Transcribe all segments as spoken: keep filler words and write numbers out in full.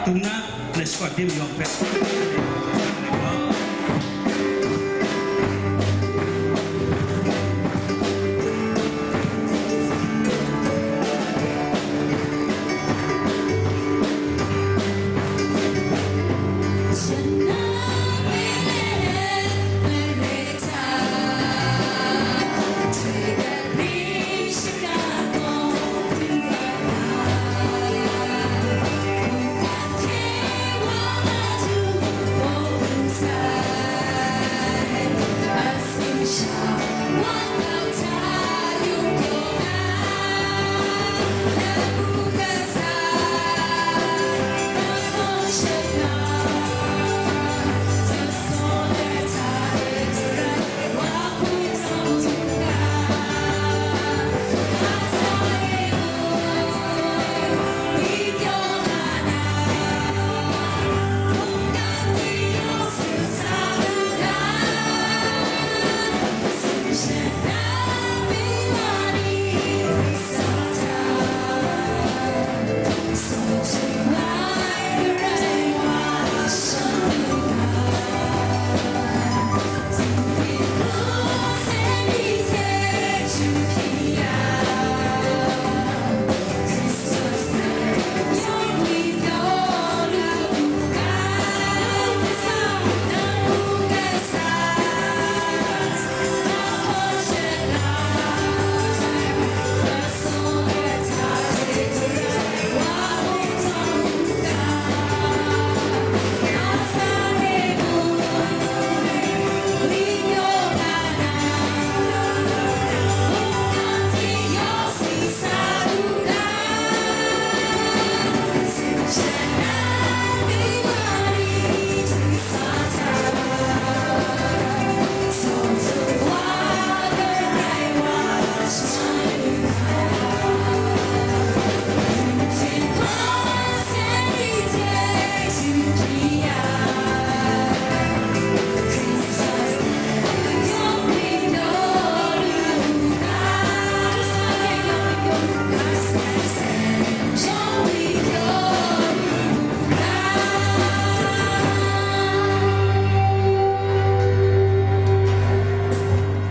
Dung na, na shawt di mayawng hpe.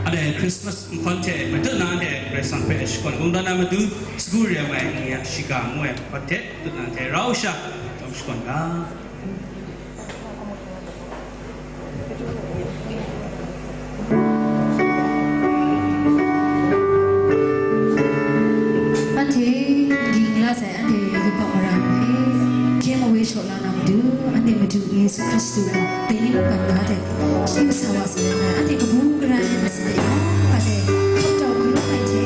Anhte Christmas nhkawn hte matut na anhte Karai Kasang hpe shakawn kungdawn na matu, sagu re ai ni a shiga ngu ai nhkawn hte matut na anhte rau sha, jawm shakawn ga. Anhte ging la sai, anhte yubak mara hpe, hkye mawe shaw la na matu, anhte Madu Yesu Hkristu gaw dai ni mungkan hta hte shayu sa wa sai, anhte kabu gara ai masha yawng hpa hte hkap tau hkalum ai hte,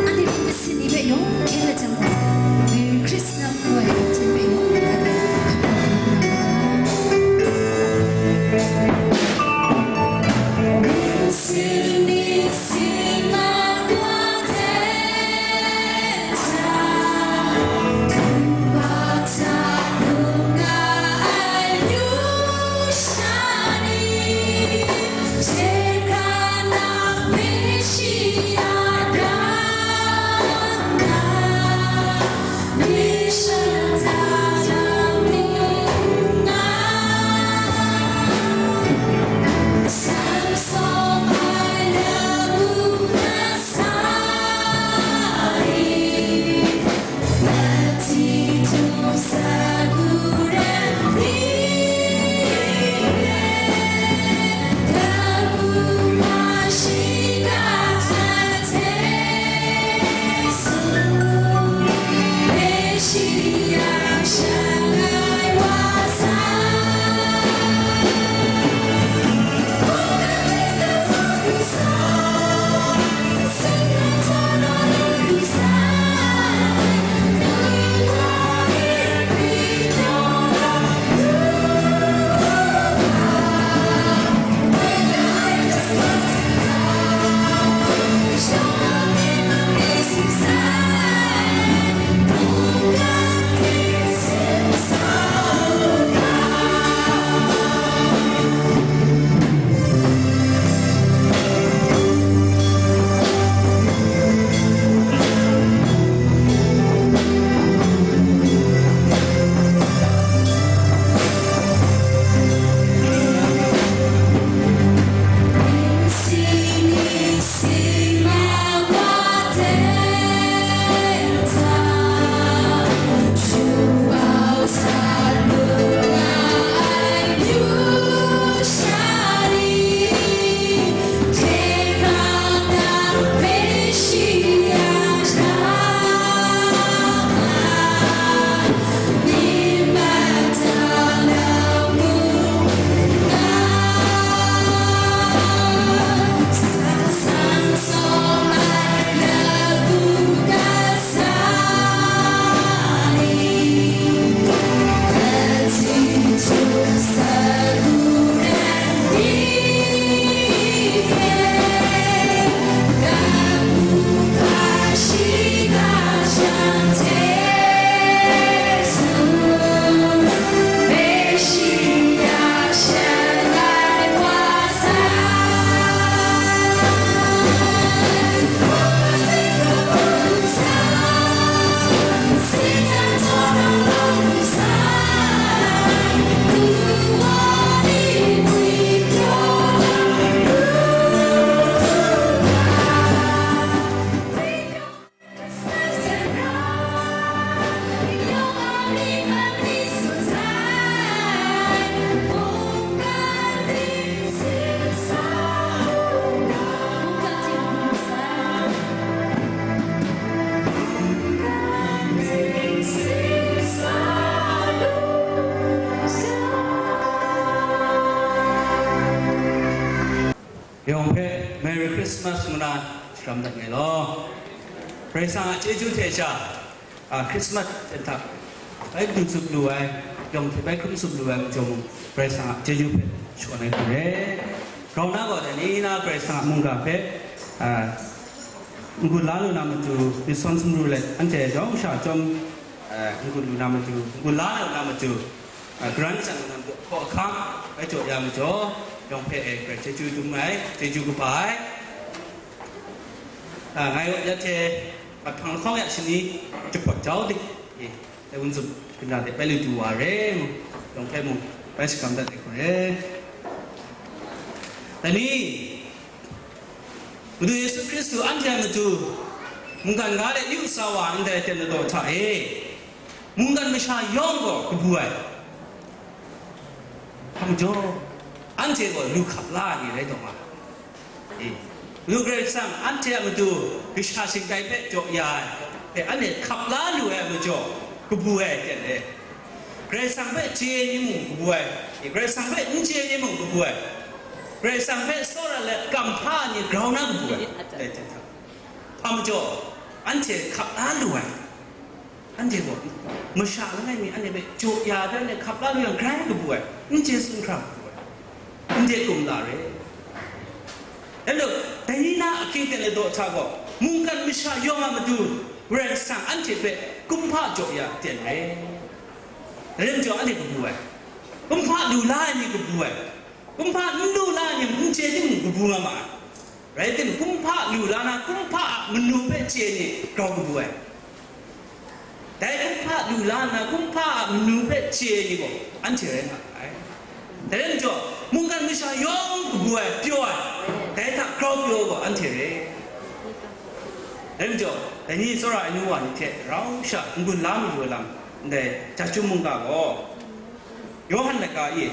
anhte myit masin ni hpe yawng hkyen lajang wa sai, Merry Christmas. Tam dat ngai law. Karai Kasang a chyeju hte sha, a, Christmas hte hta bai du tsup lu ai, yawng hte bai hkrum tsup lu ai majaw mung, Karai Kasang a chyeju hpe shawan ai hku re. Grau na gaw, dai ni na Karai Kasang a mungga hpe, a, n-gun la lu na matu, myit sawn sumru let, anhte yawng sha chyawm, a, n-gun lu na matu, n-gun la lu na matu, a, karan shang lu na matu, hkaw ahkang bai jaw ya majaw, yawng hpe e, Karai chyeju dum ai, chyeju kaba ai. A, ngai gaw ya hte, a, hpang lahkawng ya shani jahpawt jau dik, e, dai wun zup, kanda de bai lu du wa re, yawng hpe mung, bai shakam dat ai hku re. Dai ni, Madu Yesu Hkristu anhte a matu mungkan ga de yu sa wa ndai ten ladaw hta e, mungkan masha yawng gaw kabu ai. Hpa majaw, anhte gaw lu hkap la ai ni rai taw nga. E, Madu Karai Kasang anhte a matu kasha shingkai hpe jaw ya ai hpe anhte hkap la lu ai a majaw, kabu ai hte le, Karai Kasang hpe chye ai ni mung kabu ai, Karai Kasang hpe n chye ai ni mung kabu ai, Karai Kasang hpe tsawra let kamhpa ai ni grau na kabu ai, dai hte hta. Hpa majaw, anhte hkap la lu ai. Anhte gaw, masha langai mi anhte hpe jaw ya ai hpe anhte hkap la lu yang, grai kabu ai, n chye sumhkra kabu ai, n de kum la re. Dai majaw, dai ni na ahkying ten ladaw hta gaw, mungkan masha yawng a matu, Karai Kasang anhte hpe kumhpa jaw ya ten re. Dai majaw anhte kabu ai, kumhpa lu la ai ni kabu ai, kumhpa n lu la ai ni n chye ni mung kabu nga ma ai. Rai timung, kumhpa lu la na, kumhpa a manu hpe chye ai ni grau kabu ai. Dai kumhpa lu la nna, kumhpa a manu hpe chye ai ni gaw, anhte rai nga ai. Dai rai majaw, mungkan masha yawng kabu ai, pyaw ai, dai hta grau pyaw gaw anhte re. Dai majaw, dai ni tsawra ai nu wa ni hte rau sha n-gun la mayu ai lam, ndai Chyum mungga gaw, Yawhan laika e,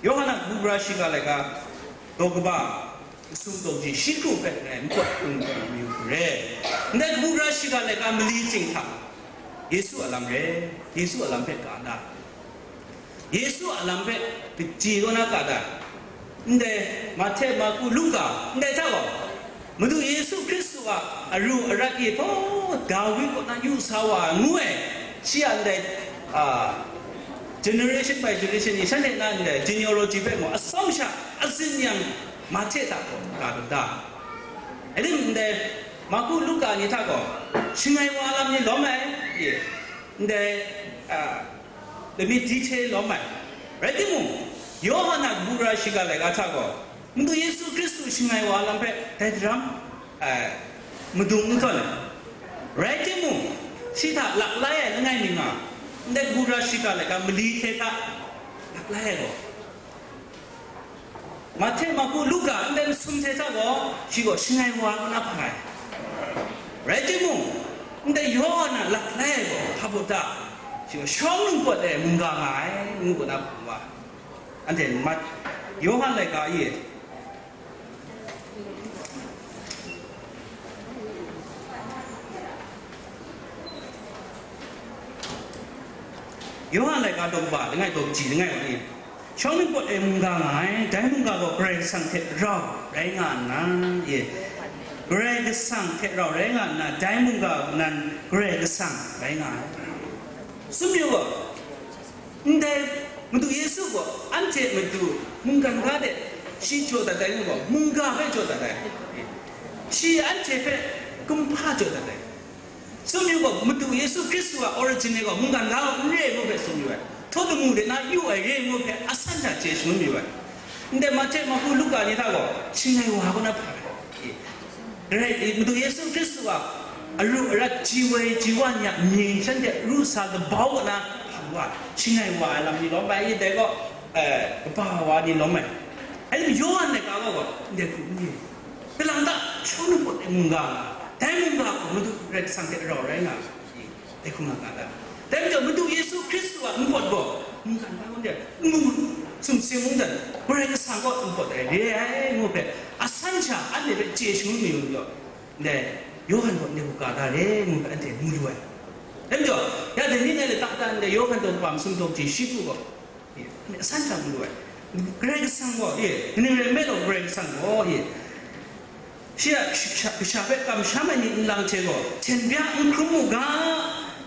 Yawhan a kabu gara shiga laika, daw kaba, masum daw ji shi hkru hpe ngai npawt kungdawn mayu hku re. Ndai kabu gara shiga laika mali tsing hta, Yesu a lam re, Yesu a lam hpe ka da. Yesu a lam hpe kaji kaw na ka da. Ndai Mahte, Marku, Luka, ndai hta gaw, Madu Yesu Hkristu a aru arat e hpaw Dawi kaw na yu sa wa ai ngu ai, shi a ndai, a, generation by generation ni shanhte na ndai genealogy hpe gaw atsawm sha azin yang Mahte hta gaw ka dat da. Rai timung, ndai Marku, Luka ni hta gaw, shangai wa lam ni lawm ai, ye, ndai, a, lami detail lawm ai. Rai timung, Yawhan a kabu gara shiga laika hta gaw, Madu Yesu Hkristu shangai wa lam hpe dai daram, a, madung n tawn ai. Rai timung, shi hta laklai ai langai mi nga, ndai kabu gara shiga laika mali hte hta laklai ai gaw, Mahte, Marku, Luka, ndai masum hte hta gaw, shi gaw shangai wa kaw na hpa ai. Rai timung, ndai Yawhan a laklai ai gaw hpa baw ta, shi gaw shawng ningpawt e mungga nga ai, ngu kaw na hpa wa. Anhte mat, Yawhan laika e, Yawhan laika daw kaba langai daw kaji langai wa e, shawng ningpawt e mungga nga ai, dai mungga gaw Karai Kasang hte rau rai nga nna, ye, Karai Kasang hte rau rai nga nna, dai mungga nan Karai Kasang rai nga ai. Sumyu gaw, ndai Madu Yesu gaw anhte matu mungkan ga de shi jaw dat ai ngu gaw, mungga hpe jaw dat ai. Shi anhte hpe kumhpa jaw dat ai. Sumyu gaw, Madu Yesu Hkristu a origin e gaw mungkan ga gaw n re ai ngu hpe sumyu ai. Htaw lamu de na yu ai re ai ngu hpe asan hta chye shangun mayu ai. Ndai Mahte, Marku, Luka ni hta gaw, shangai wa kaw na hpa ai. Rai, Madu Yesu Hkristu a aru arat ji woi ji wa ni a mying shanhte ru sa labau kaw na hpa wa, shangai wa ai lam ni lawm ai, dai gaw, eh, kaba wa ni lawm ai. Rai timung, Yawhan laika gaw, ndai hku n re. Kalang ta, shawng ningpawt e mungga nga, dai mungga gaw Madu Karai Kasang hte rau rai nga, dai hku nga ga da. Dai majaw, Madu Yesu Hkristu a npawt gaw, mungkan ga gaw ndai, ngu, sumsing mungdan, Karai Kasang gaw npawt ai re ai, ngu hpe, asan sha anhte hpe chye shangun mayu majaw, ndai Yawhan gaw ndai hku ka da re, ngu hpe anhte mu lu ai. Dai majaw, ya dai ni ngai lata da ndai Yawhan daw kaba masum daw kaji shi hku gaw, e, asan sha mu lu ai. Karai Kasang gaw, e, kaning rai nme law, Karai Kasang gaw, e, Shi a kasha, kasha hpe kamsham ai ni nlang hte gaw hten bya n hkrum u ga,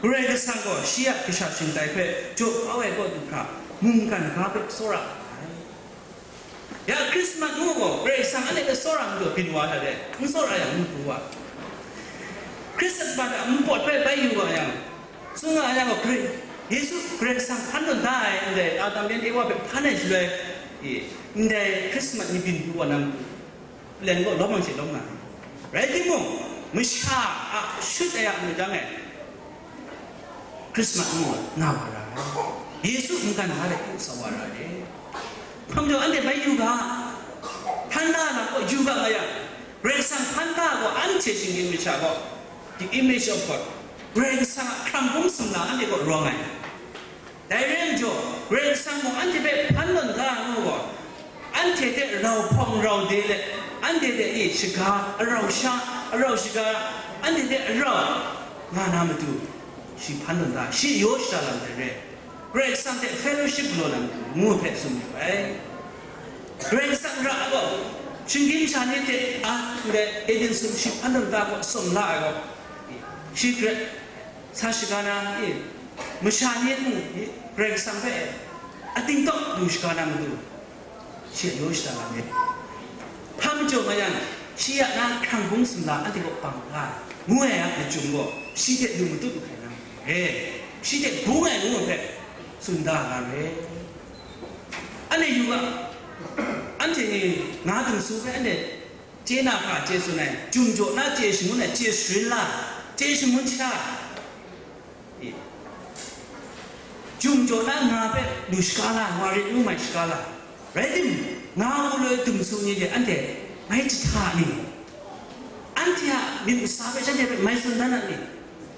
Karai Kasang gaw shi a kasha shingtai hpe jaw kau ai kaw du hkra, mungkan ga hpe tsawra ai. Ya Krismas ngu gaw Karai Kasang anhte hpe tsawra n lu byin wa hta de, n tsawra yang n pru wa. Krismas a npawt hpe bai yu wa yang, tsun nga yang gaw, Karai, Yesu Karai Kasang hpan tawn da ai, ndai Adam yan Ewa hpe hpan ai shaloi, i, ndai Krismas ni byin pru wa na matu, len gaw lawm yang she lawm nga ai. Rai timung, masha a shut ai a myit dang e, Krismas ngu nga wa ra ai. Yesu mungkan ga de kau sa wa ra ai. Hkam jaw anhte bai yu ga, hpan da na gaw yu ga nga yang, Karai Kasang hpan da gaw anhte shinggyim masha gaw, the image of God, Karai Kasang a hkrang bung sumla anhte gaw rawng ai. Dai rai majaw, Karai Kasang gaw anhte hpe hpan tawn ga ngu gaw, anhte hte rau hpawng rau de let, anhte hte i shaga, arau sha, arau shaga, anhte hte arau nga na matu, shi hpan tawn ga, shi yaw shada lam hte re, Karai Kasang hte fellowship galaw na matu, ngu hpe tsun yu ai. Karai Kasang ra ai gaw, shinggyim sha ni hte a, ndai Eden sum shi hpan tawn ga gaw, tsawm la ai gaw, shi hkret sa shaga na, i, masha ni mung, i, Karai Kasang hpe ating tawk lu shaga na matu, shi a yaw shada lam e. Hpa majaw nga yang, shi a na hkrang bung sumla anhte kaw bang ga ai, ngu ai a machyum gaw, shi hte lu matut lu hkrai na matu re, shi hte bung ai ngu hpe tsun da nga re. Anhte yu ga, anhte ni nga dum su hpe anhte chye na hkra chye tsun ai, jum jaw na chye shangun ai, chye sharin la, chye shangun sha, i, jum jaw na nga hpe lu shaga la, wa rit ngu mai shaga la, rai timung, nga ngu loi dum su ni de anhte mai jahta ni? Anhte a myit masa hpe shanhte hpe mai tsun dan a ni?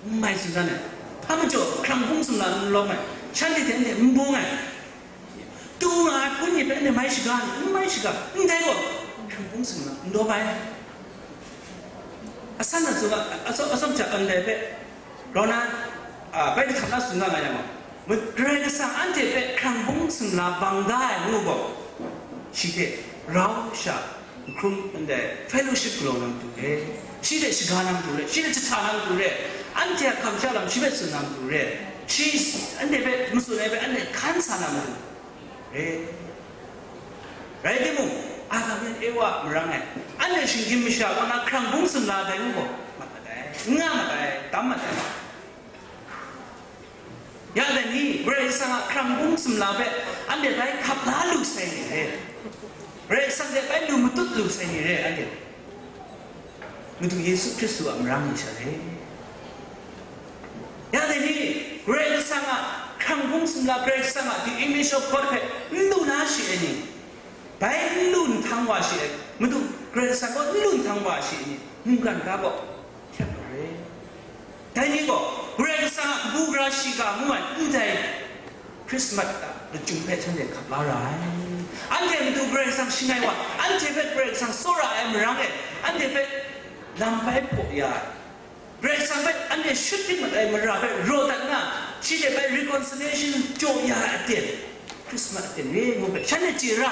N mai tsun dan ai. Hpa majaw, hkrang bung sumla n lawm ai, shanhte hte anhte n bung ai. Tu nga ai hpun ni hpe anhte mai shaga n, n mai shaga, ndai gaw, hkrang bung sumla n lawm ai. Asan a tsun ga, atsawm, atsawm hta ndai hpe, grau na, a, bai kahtap na tsun ga nga yang gaw, Karai Kasang anhte hpe hkrang bung sumla bang da ai ngu gaw, shi hte rau sha, hkrum ndai fellowship galaw na matu re, shi hte shaga na matu re, shi hte jahta na matu re, anhte a hkam sha lam shi hpe tsun na matu re, shi anhte hpe matsun ai hpe anhte hkan sa na matu re. Rai timung, Adam yan Ewa a marang e, anhte shinggyim masha kaw na hkrang bung sumla dai ngu gaw, mat mat ai, n nga mat ai, tam mat ai. Ya dai ni, Karai Kasang a hkrang bung sumla hpe anhte bai hkap la lu sai ni re, Karai Kasang hte bai lu matut lu sai ni re, anhte Madu Yesu Hkristu a marang ni sha re. Ya dai ni, Karai Kasang a hkrang bung sumla, Karai Kasang a the image of God hpe n lu na shi ai ni, bai n lu nhtang wa shi ai, Madu Karai Kasang gaw n lu nhtang wa shi ai ni, mungkan ga gaw hkyep lu re. Dai ni gaw, Karai Kasang a kabu gara shiga ngu ai ndai Krismas a lachyum hpe shanhte hkap la ra ai. Anhte Madu Karai Kasang shing ai wa, anhte hpe Karai Kasang tsawra ai marang e, anhte hpe lam bai hpaw ya ai, Karai Kasang hpe anhte shut mat ai mara hpe raw dat nna, shi hte bai reconciliation jaw ya ai aten, Krismas aten re ngu hpe shanhte chye ra,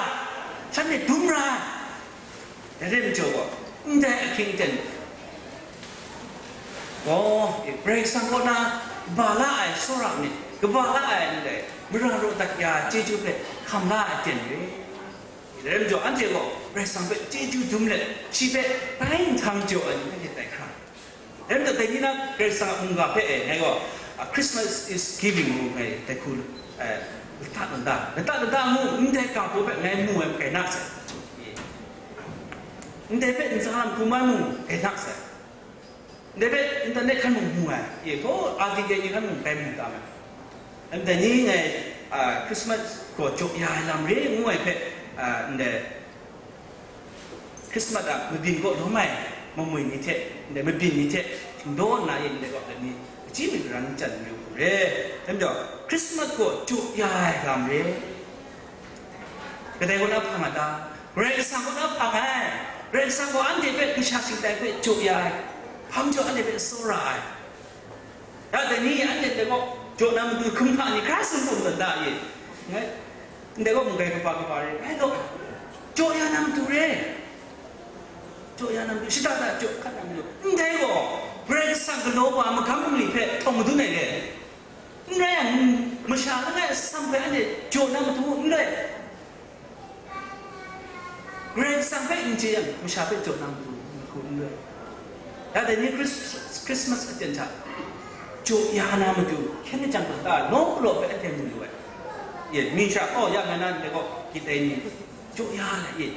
shanhte dum ra ai. Dai rai majaw gaw, ndai ahkying aten gaw, Karai Kasang kaw na kaba la ai tsawra myit, kaba la ai ndai mara raw dat ya ai chyeju hpe hkam la ai aten re. Dai rai majaw, anhte gaw Karai Kasang hpe chyeju dum let, shi hpe bai nhtang jaw ai ni hpe dai hkra. Dai majaw, dai ni na Karai Kasang a mungga hpe e, ngai gaw, a, Christmas is giving ngu ngai dai hku, e, lata lata, lata lata ngu ndai ga baw hpe ngai mu ai, kai na sai. Ndai hpe ntsa lam hkrum ai mung kai na sai. Ndai hpe internet hkan mung mu ai, e, gaw article ni hkan mung kai mu tam ai. Ndai ni ngai, a, Christmas gaw jaw ya ai lam re ngu ai hpe, a, ndai Christmas a mabyin kaw lawm ai mamui ni hte, ndai mabyin ni hte htingdaw nna e ndai gaw, dai ni, kaji myit karan n chyan mayu hku re. Dai majaw, Christmas gaw jaw ya ai lam re. Kadai kaw na hpang a ta? Karai Kasang kaw na hpang ai. Karai Kasang gaw anhte hpe kasha shingtai hpe jaw ya ai. Hpa majaw anhte hpe tsawra ai. Ya dai ni anhte ndai gaw jaw na matu hkrum hkra ni hkra tsun hkum tawn da e. Ngai, ndai gaw mungkai kaba kaba re, rai gaw, jaw ya na matu re. jaw ya na matu, shada da jaw hkat na matu, ndai gaw, Karai Kasang galaw wa magam bungli hpe htawng madun ai re. N rai yang, masha langai atsam hpe anhte jaw na matu n rai. Karai Kasang hpe n chye yang, masha hpe jaw na matu, matu n rai. Ya dai ni Christ-, Christmas aten hta, jaw ya na matu, hkyen lajang kata, law law hpe anhte mu lu ai. Ye, mi sha, oh, ya nga na ndai gaw, gyi dai ni, jaw ya ai, ye.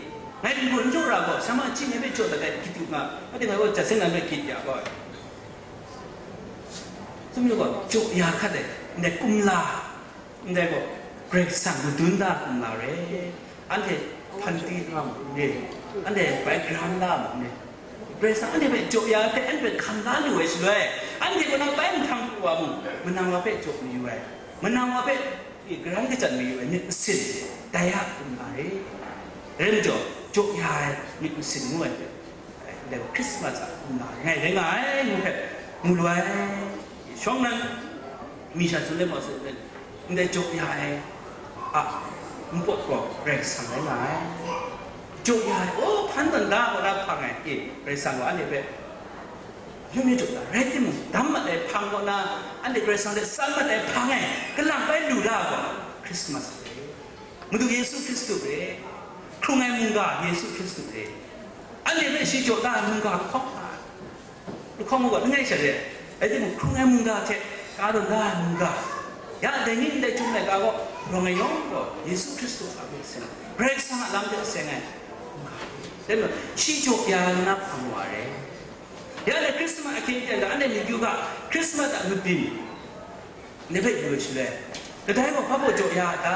Ngai n jaw ra gaw, sama chyi ngai hpe jaw dat ai, gyi tu nga, anhte ngai gaw, ja seng na hpe gyi ya gaw. Tsun yu gaw, jaw ya hkat ai, ndai kumla, ndai gaw, Karai Kasang madun da kumla re. Anhte hpanti la mu re, anhte bai gram la mu re. Karai Kasang anhte hpe jaw ya hpe, anhte hpe hkan la lu ai shaloi, anhte kaw na bai mahtang pru wa mung, manang wa hpe jaw mayu ai, manang wa hpe, e, garan kachyan mayu ai myit masin, dai a kumla re. Rai majaw, jaw ya ai myit masin ngu ai hpe, ndai gaw Christmas a nna ngai rai nga ai ngu hpe mu lu ai. Shawng nnan, mi sha tsun let mau tsun let, ndai jaw ya ai a npawt gaw Karai Kasang rai nga ai. Jaw ya ai, o, hpan tawn da kaw na hpang ai, e, Karai Kasang gaw anhte hpe yu mi jaw da, rai timung, dam mat ai hpang kaw na, anhte Karai Kasang hte tsan mat ai hpang e, kalang bai lu la gaw, Christmas re. Madu Yesu Hkristu re, hkrung ai mungga Yesu Hkristu re. Anhte hpe shi jaw da ai mungga lahkawng nga, lahkawng nga gaw langai sha re, rai timung, hkrung ai mungga hte ka tawn da ai mungga, ya dai ni ndai chyum laika gaw, rawng ai yawng gaw Yesu Hkristu a hpe seng ai, Karai Kasang a lam hte seng ai mungga. Dai majaw, shi jaw ya ai nna hpang wa re. Ya dai Krismas ahkying ten hta anhte myu kyu ga, Krismas a mabyin, ndai hpe yu ai shaloi, kadai gaw hpa baw jaw ya a ta?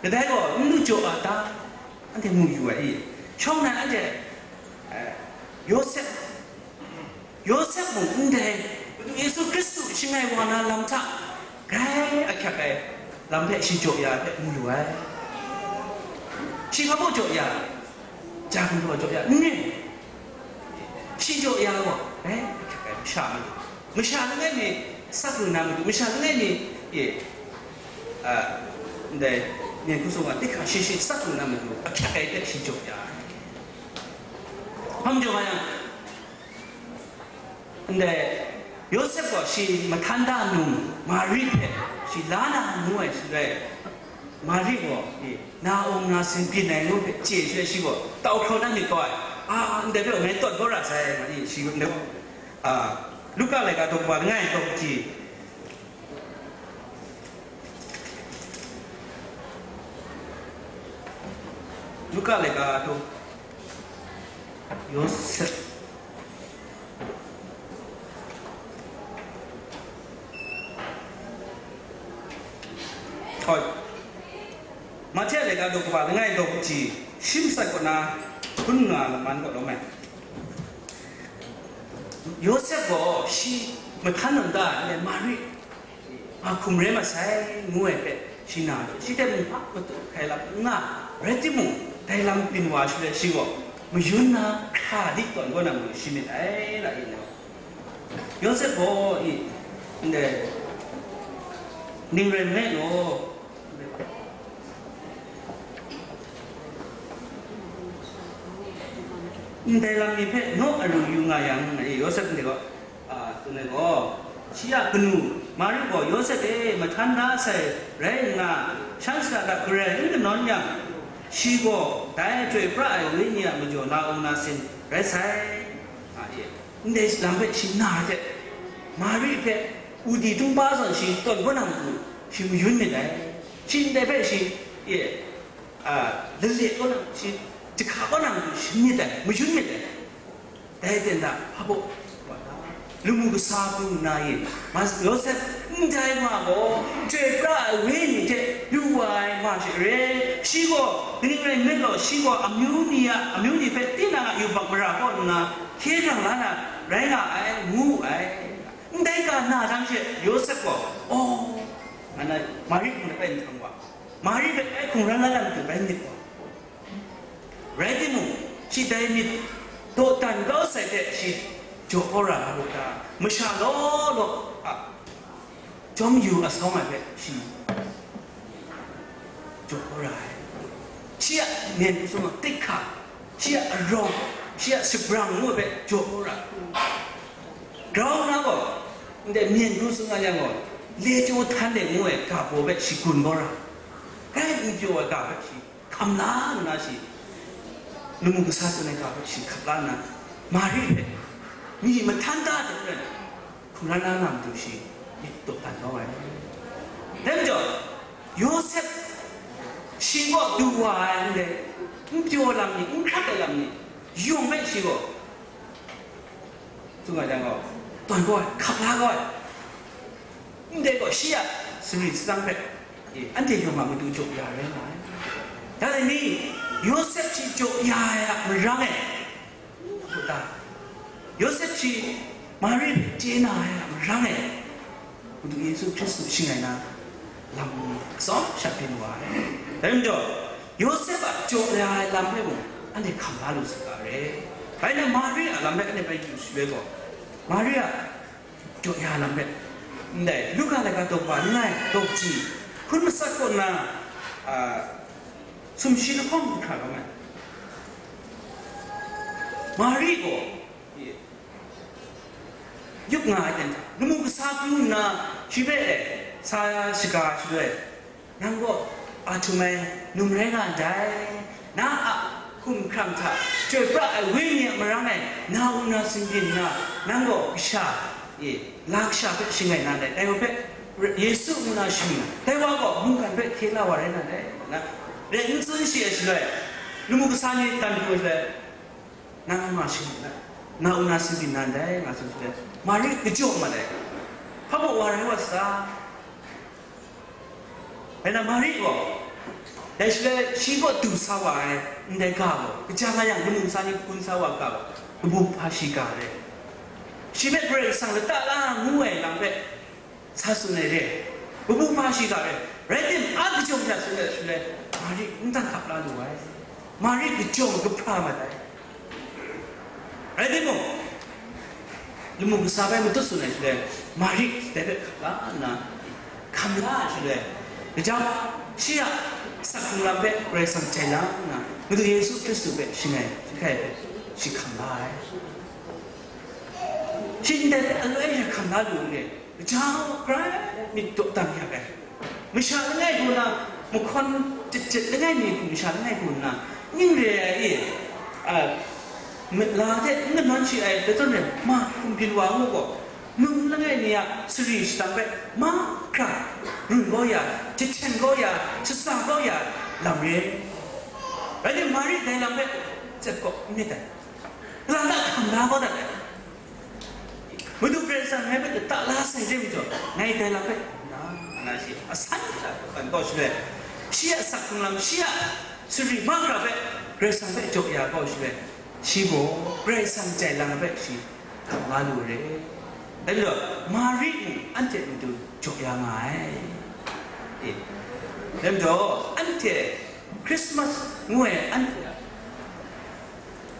Kadai gaw n lu jaw a ta? Anhte mu yu ai i? Shawng nnan anhte, eh, Yawsep, Yawsep mung ndai Madu Yesu Hkristu shangai wa na lam hta grai ahkyak ai lam hpe shi jaw ya ai hpe mu yu ai. Shi hpa baw jaw ya? Ja gumhpraw jaw ya, n ring. Shi jaw ya gaw, eh, masha madu, masha langai mi sak lu na madu, masha langai mi, e, a, ndai, myen hku sung a, tik hkra shi shi sak lu na madu, ahkyak ai hte shi jaw ya ai. Hpa majaw nga yang, ndai, Yawsep gaw shi mahtan da num Mari hpe shi la na ngu ai shaloi, Mari gaw, e, na-um nasin byin ai ngu hpe chye shaloi, shi gaw tau hkraw na myit kau ai, a, ndai hpe ngai tawn kau ra sai, nga i, shi ndai, a, Luka laika daw kaba langai daw kaji, Luka laika daw, Yawsep. Hoi. Mahte a laika daw kaba langai daw kaji, shi matsat kaw na hkun nga laman kaw lawm ai. Yawsep gaw shi mahtan nang da ai, Mari, a hkum rai masai, ngu ai hpe, shi na, shi hte mung hpa matu hkai lam n nga, rai timung, dai lam byin wa shaloi, shi gaw mayun na hkra di tawn kau na mung shi myit ai, ra i nna. Yawsep gaw i, ndai, ning rai nme law, ndai lam ni hpe naw aru yu nga yang, e, Yawsep ndai gaw, a, tsun ai gaw, shi a kanu Mari gaw, Yawsep e, mahtan da sai rai nna, shan shara hta garai n kanawn yang, shi gaw dai Chyoi pra ai Wenyi a majaw na-um nasin rai sai, a, e, ndai lam hpe shi na hte, Mari hpe udi tumpa zawn shi tawn kau na matu, shi mayun myit dai. Shi ndai hpe shi, e, a, lale kau na, shi jahka kau na matu, shi myit dai, mayun myit dai. Dai ten hta, hpa baw, wa ta, lamu kasa pru nna yin, Mas-, Yawsep ndai ma gaw, Chyoi pra ai Wenyi hte lu wa ai ma she re, shi gaw, kaning rai nme law, shi gaw amyu ni a, amyu ni hpe tinang a yubak mara kaw nna, hkye jang la na rai nga ai, ngu wu ai. Ndai ga na jang she, Yawsep gaw, "Oh, ngai na Mari hpung de bai nhtang wa, Mari hpe bai hkungran la na matu bai myit wa." Rai timung, shi dai myit dawdan kau sai hte shi jaw kau ra nga mu ta? Masha law law a jawm yu asawng ai hpe shi jaw kau ra ai. Shi a myen sung a tik hka, shi a arawng, Shi a shabrang ngu ai hpe jaw kau ra. Grau na gaw, ndai myen hkrum tsun nga yang gaw, le chyaw htan de ngu ai ga baw hpe shagun kau ra. Grai n pyaw ai ga hpe shi hkam la nna shi, lamu kasa tsun ai ga hpe shi hkap la nna, Mari hpe myi mahtan da hte maren, hkungran na na matu shi myit dawdan kau ai. Dai majaw, Yawsep shi kaw du wa ai ndai, n pyaw lam ni, n hkrat ai lam ni, yung hpe shi gaw, tsun nga jang gaw, tawn kau ai, hkap la kau ai. Ndai gaw shi a sari salang hpe, e, anhte yawng a matu jaw ya rai nga ai. Dai ni, Yawsep shi jaw ya ai a marang e, Ngu ta? Yawsep shi Mari hpe chye na ai a marang e, Madu Yesu Hkristu shing ai na lam ni atsawm sha byin wa ai. Dai majaw, Yawsep a jaw ya ai lam hpe mung, anhte hkam la lu saga re. Bai na Mari a lam hpe anhte bai yu shaloi gaw, Mari a jaw ya lam hpe, ndai Luka laika daw kaba langai, daw kaji, hkun matsat kaw nna, a, sumshi lahkawng hkra kau ai. Mari gaw, yup nga ai ten hta, lamu kasa pru nna, shi hpe sa shaga shaloi, nang gaw a htum ai num rai nga ndai, na a hkum hkrang hta chyoi pra ai wenyi a marang e, na u na singbyin nna, nang gaw kasha, e, la kasha hpe shangai na ndai, dai wa hpe Yesu ngu na shani, dai wa gaw mungkan hpe hkye la wa rai na ndai, na, rai n tsun shi ai shaloi, lamu kasa ni dan pru ai shaloi, nang nga shangai na, na u na singbyin na ndai, nga tsun shaloi, Mari kajaw mat ai, hpa baw wa rai wa sa. Rai na, Mari gaw, dai shaloi shi kaw du sa wa ai ndai ga gaw, kaja nga yang, lamu kasa ni hkun sa wa ga gaw, kabu hpa shiga re. Shi hpe Karai Kasang lata la ngu ai lam hpe sa tsun ai re. Kabu hpa shiga re. Rai timung, a kajawng hta tsun ai shaloi, Mari n dan hkap la lu ai. Mari kajawng kahpra mat ai. Rai timung, lamu kasa bai matut tsun ai shaloi, Mari dai hpe hkam la nna, hkam la ai shaloi, gaja shi a asak hkrung lam hpe Karai Kasang jai la nna, Madu Yesu Hkristu hpe shangai, shi hkai hpe shi hkam la ai. Shi ndai hpe aloi hkam la lu n re, gaja grai myit dawdan yak ai. Masha langai kaw na, mahkawn jet jet langai mi hku masha langai kaw na, ning re ai e, a, myit la hte n kanawn shi ai, dai zawn e, ma hkum byin wa ngu gaw, num langai ni a sari shadang hpe mahkra run kau ya, jahten kau ya, shaza kau ya lam re. Rai timung, Mari dai lam hpe tsep kaw n myit ai. Lata hkam da kau dat ai. Madu Karai Kasang ngai hpe lata la sai re majaw, ngai dai lam hpe na, na shi asan hta ban kau shaloi, shi a asak hkrung lam, shi a sari mahkra hpe Karai Kasang hpe jaw ya kau shaloi, shi gaw Karai Kasang jai lam hpe shi hkam nga lu re. Dai majaw, Mari mung anhte matu jaw ya nga ai. E, dai majaw, anhte Christmas ngu ai anhte a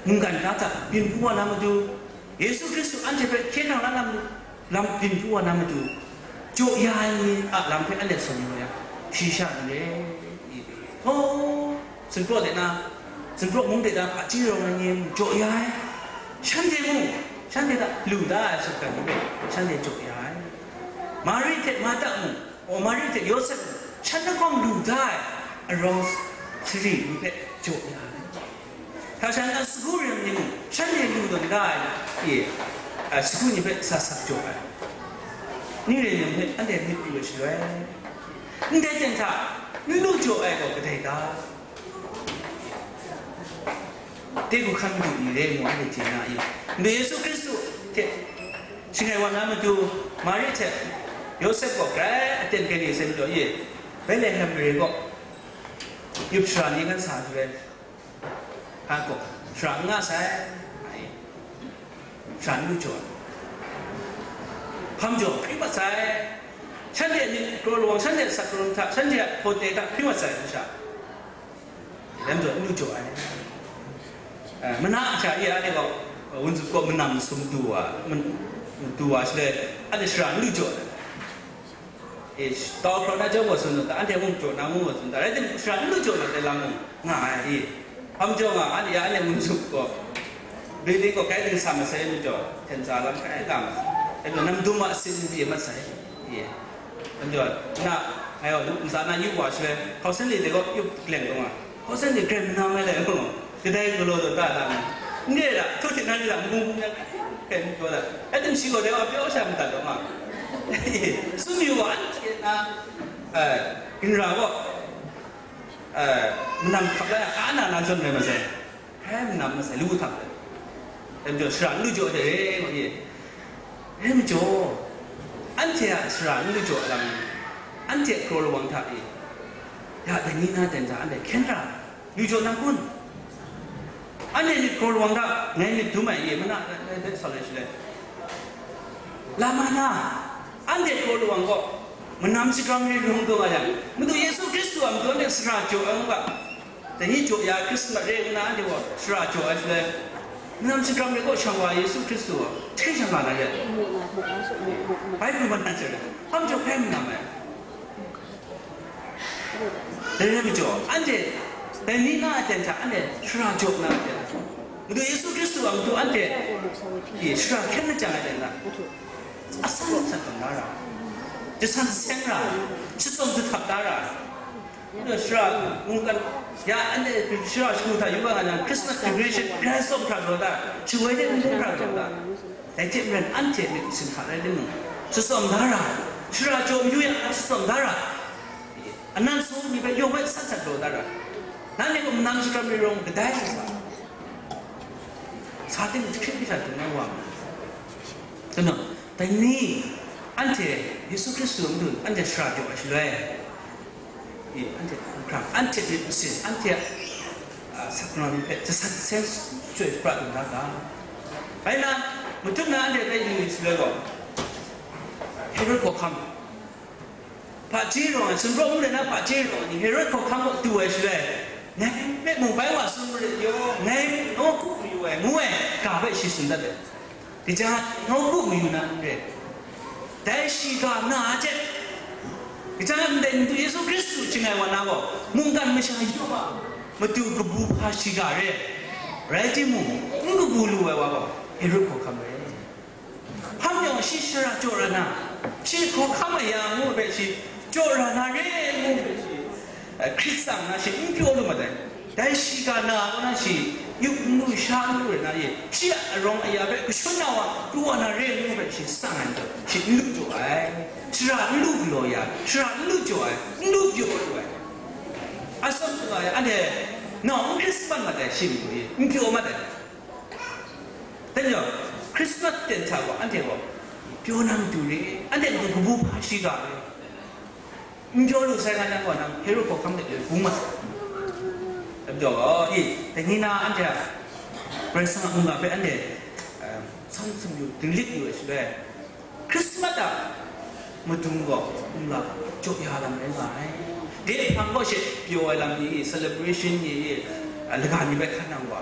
mungkan hta hta byin pru wa na matu, Yesu Hkristu anhte hpe hkye hkrang la lam, lam byin pru wa na matu, jaw ya ai ni a lam hpe anhte tsun yu yang, hpyi sha n re, i, hpaw, sumpraw de na, sumpraw mung de na, hpaji rawng ai ni mung jaw ya ai, shanhte mung, shanhte hta lu da ai sutgan ni hpe, shanhte jaw ya ai. Mari hte Marta mung, O, Mari hte Yawsep mung, shan lahkawng lu da ai arawng sari ni hpe jaw ya ai. Hta sha na sagu rim ni mung, shanhte lu tawn da ai, e, a, sagu ni hpe sa sak jaw ai. Ning rai nme hpe anhte myit yu ai shaloi, ndai ten hta n lu jaw ai gaw kadai ta? Dai hku hkan madu ni re ngu anhte chye na i? Ndai Yesu Hkristu hte shangai wa na matu, Mari hte Yawsep gaw grai aten grai ni sai majaw, ye, Betlehem mare gaw yup shara ni kan sa shaloi, a gaw shara n nga sai, nga i, shara n lu jaw ai. Hpa majaw hpring mat sai, shanhte a myit kraw lawang, shanhte a asak hkrung hta, shanhte a hpawt dai hta hpring mat sai, masha. Dai majaw n lu jaw ai. Eh, mana a sha e, anhte gaw, eh, wunzup kaw manam masum du wa, man-, du wa shaloi, anhte shara n lu jaw ai. E, tau hkraw na jaw gaw tsun u ta, anhte mung jaw na ngu gaw tsun ta, rai timung, shara n lu jaw na dai lam mung nga ai, e. Hpa majaw nga, anhte ya, anhte wunzup kaw, Building gaw kai ding sa masai majaw, hten tsa lam kai nga masai. Anhte nam dum a sin n pyi masai. Ye. Anhte na, ngai gaw ntsa na yu wa shaloi, hkau sanli de gaw yu leng dawng a. Hkau sanli grai manam ai lai gaw, kadai galaw daw da da na. N re da, htu hte nan re da, mung mung yang, kai n pyaw da. Rai timung shi gaw dai wa pyaw sha madat daw nga. Sum yu wa, anhte na, eh, ginra gaw, eh, manam hkap la yang, a na na zawn rai masai. Hkrai manam masai, lu htak ai. Dai majaw, shara n lu jaw ai hte re, ngu ye. Rai majaw, anhte a shara n lu jaw ai lam ni, anhte a kraw lawang hta e, ya dai ni na ten hta anhte hkyen hkra lu jaw na kun? Anhte myit kraw lawang hta ngai myit dum ai ye, mana, dai, dai, dai, sa lai shi lai. Lama na, anhte kraw lawang gaw, manam shakram re rung taw nga yang, Madu Yesu Hkristu a matu anhte shara jaw ai ngu ga. Dai ni jaw ya Hkrismas re nna anhte gaw shara jaw ai shaloi, manam shakram re gaw shang wa Yesu Hkristu gaw hkyen shang nga na re ai. Bai pru man na jang, hpa majaw hkrai manam ai. Dai rai majaw, anhte dai ni na aten hta anhte shara jaw na aten, Madu Yesu Hkristu a matu anhte e shara hkyen na jang ai aten hta, asan asan tawn na ra, jasan jaseng ra, shachyawm jahtap da ra. Ndu shara mungkan, ya, anhte shara shagu hta yu wa nga jang, Christmas decoration, grai tsawm hkra galaw da, shawoi de n hkra galaw da. Dai hte maren, anhte myit singhka rai timung, shachyawm da ra, shara jaw mayu yang, shachyawm da ra, anan su mi hpe yawng hpe sat sat galaw da ra. Nanhte gaw manam shakram re rawng kadai sa, sa ting hkrit hkrit sha dung na wa. Dai ni, anhte Yesu Hkristu a matu anhte shara jaw ai shaloi, e, anhte hkra, anhte myit masin, anhte a, a, sakna mi hpe jasan seng chyoi pra dum da ga. Bai na, matut na anhte bai yu shaloi gaw, Herod hkawhkam, hpaji rawng ai, sumrawng ngu let na hpaji rawng ai ni, Herod hkawhkam kaw du ai shaloi, ngai hpe mung bai wa sung marit yaw, ngai nawku mayu ai, ngu ai ga hpe shi tsun dat ai. Kaja nawku mayu na n re. Dai shiga na ai hte, kaja ndai Madu Yesu Hkristu ching ai wa na gaw, mungkan masha yawng a matu kabu hpa shiga re. Rai timung, n kabu lu ai wa gaw, Herod hkawhkam re. Hpa majaw shi shara jaw ra na, shi hkawhkam aya ngu hpe shi jaw ra na re ngu hpe shi, eh, hkrit tsang na shi n pyaw lu mat ai. Dai shiga na kaw na shi yup n lu, sha n lu rai na ye, shi a arawng aya hpe kashun na wa, pru wa na re ngu hpe shi tsang ai majaw, shi n lu jaw ai. Shara n lu galaw ya, shara n lu jaw ai, n lu pyaw lu ai. Atsawm lu ai, anhte nawng n hkrit mat ai, shi matu e n pyaw mat ai. Dai majaw, Christmas ten hta gaw, anhte gaw pyaw na matu re, anhte matu kabu hpa shiga re. N pyaw lu sai nga yang gaw, nang Herod hkawhkam de bung mat. Dai majaw gaw, i, dai ni na anhte a Karai Kasang a mungga hpe anhte, eh, san sumyu dinglik yu ai shaloi, Christmas a madung gaw, nla jaw ya lam rai nga ai. Dai hpang gaw she pyaw ai lam ni, celebration ni, laga ni bai hkan nang wa,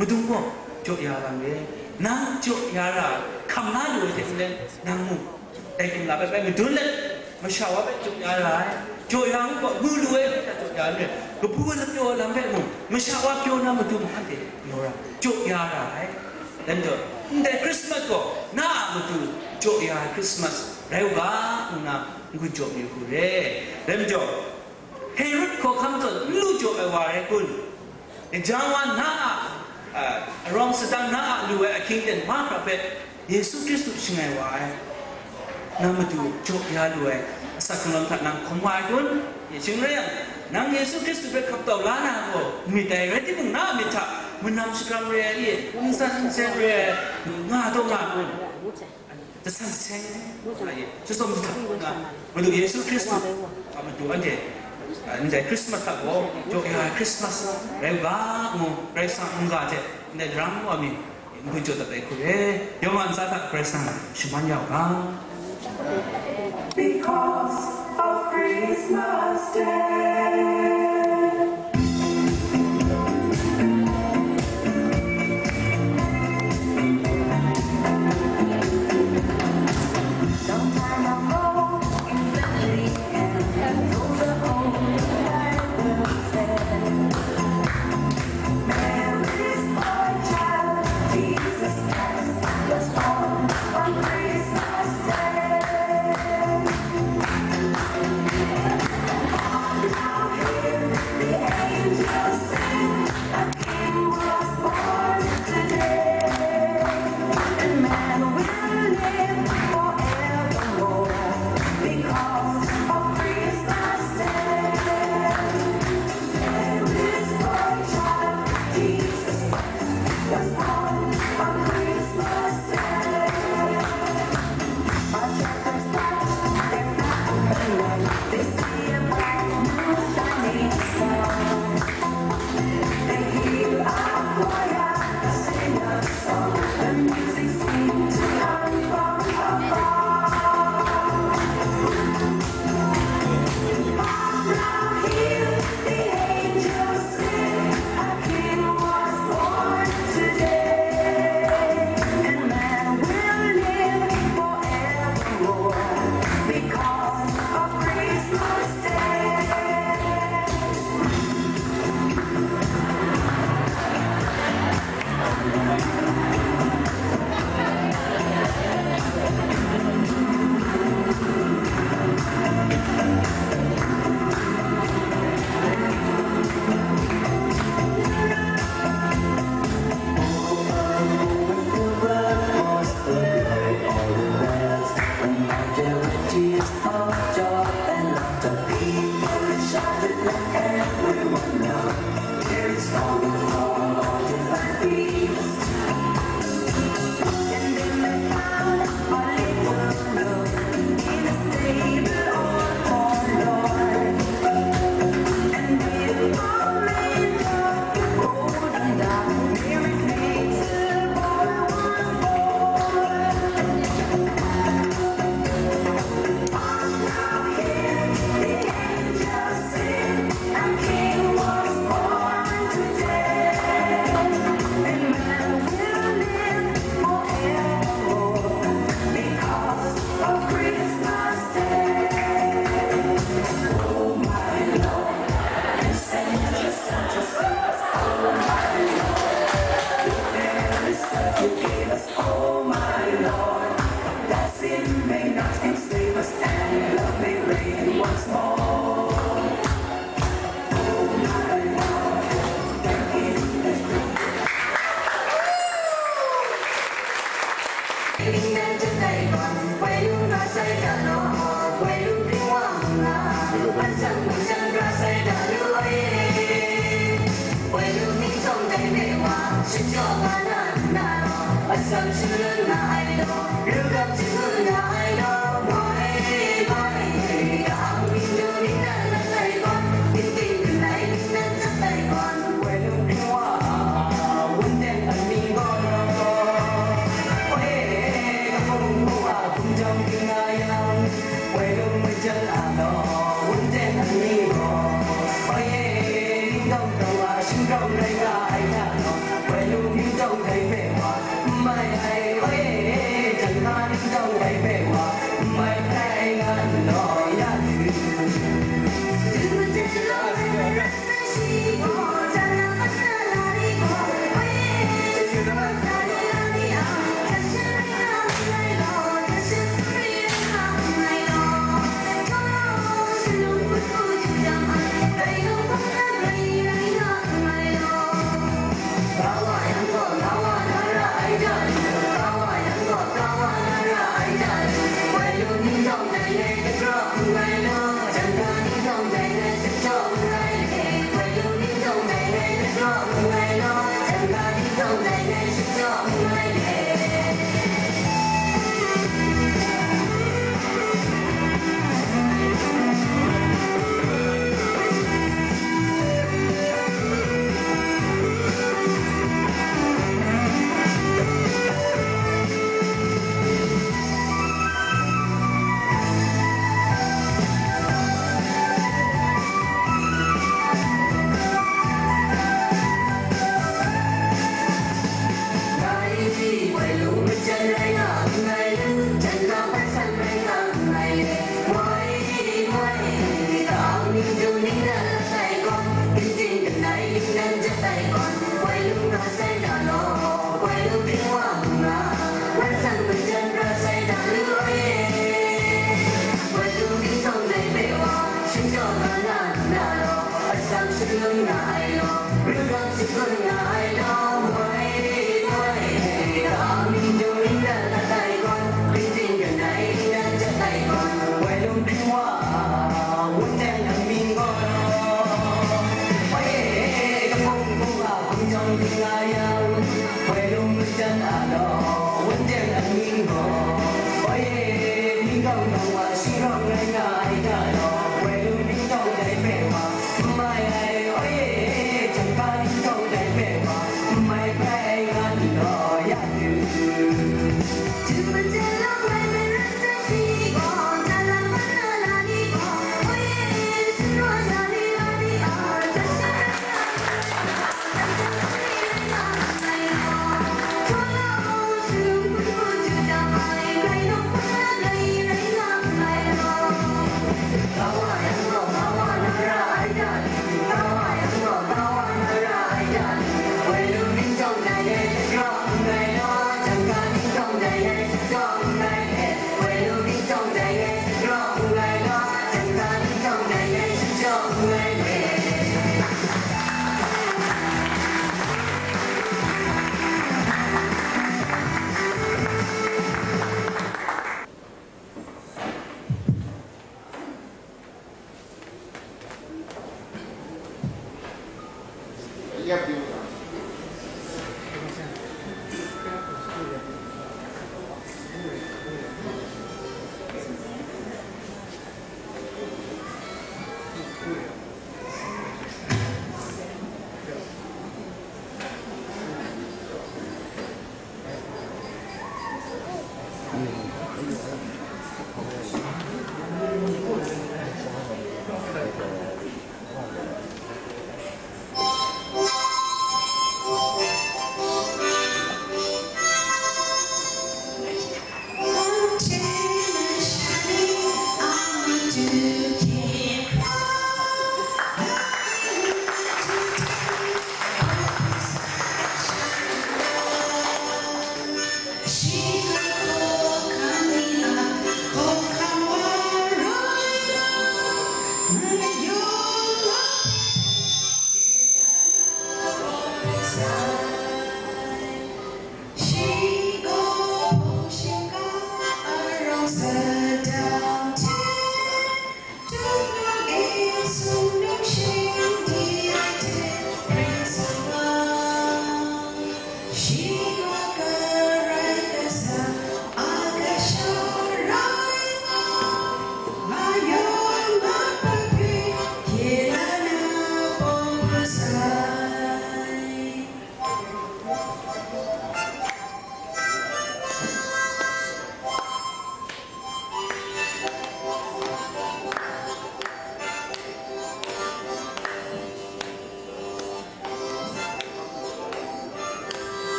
madung gaw jaw ya lam re. Nang jaw ya ra hkam na lu ai hte maren, nang mung dai kumla bai bai madun let, masha wa bai jaw ya ra ai. Jaw ya ngu gaw, mu lu ai hpe jaw ya n re. Kabu lapyaw lam hpe mung, masha wa pyaw na madung anhte pyaw ra, jaw ya ra ai. Dai majaw, ndai Christmas gaw na a matu jaw ya ai Christmas rai u ga, ngu na n-gun jaw mayu hku re. Dai majaw, Herod hkawhkam zawn n lu jaw ai wa rai kun? Gaja wa na a, a, arawng sadang na a lu ai ahkying ten mahkra hpe Yesu Hkristu shangai wa ai. Na matu jaw ya lu ai asak hkrung hta nang hkawm wa ai kun? Shing rai yang, nang Yesu Hkristu hpe hkap tau la na gaw, myit dai rai timung, na a myit hta manam shakram re ai, n san n seng re ai, nga taw nga kun? Jasan seng nga ye, jatsawm jahtap nga, Madu Yesu Hkristu a matu anhte, a, ndai Christmas hta gaw, jaw ya ai Christmas rai u ga, ngu Karai Kasang a mungga hte ndai daram wa mi n-gun jaw dat ai hku re. Yawng a ntsa hta Karai Kasang shaman ya u ga. Because of Christmas Day.